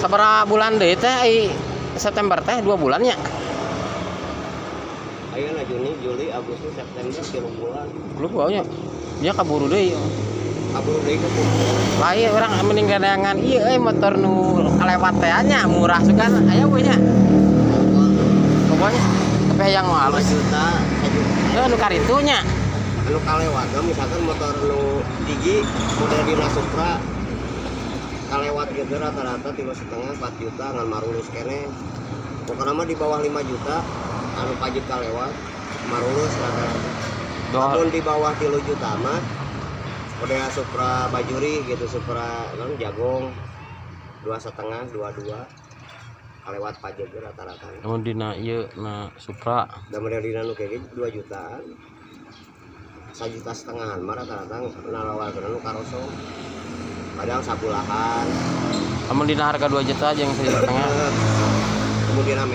Sabaraha bulan deui teh ai September teh 2 bulan nya? Ayeuna Juni, Juli, Agustus, September, 3 bulan. Lu nya. Nya kaburu deui. Kaburu deui ke kumpul. Lain urang mending gadangan ieu euy, motor nu kalewat teh nya, murah sugan aya we nya. Pokoknya tapi yang nu 5 halus. Juta, 1 juta. Heuh, nu karitu nya. Anu kalewat mah misalkan motor nu gigi model dina Supra kalewat gitu rata-rata 3,5, 4 juta ngan marulus keneh. Pokoknya mah di bawah 5 juta anu pajak kalewat marulus rata-rata. Doa. Namun di bawah 3 juta mah model Supra Bajuri gitu, Supra non jagung, 2,5, 2,2 kalewat pajak rata-rata. Mun dina ieu na Supra. Dan model dina nu kayak gitu 2 jutaan, 1,5 jutaan mah rata-rata nalawarkeun nu karosong, kadang sabulahan. Lamun dina harga 2 juta jeung 1,5 juta.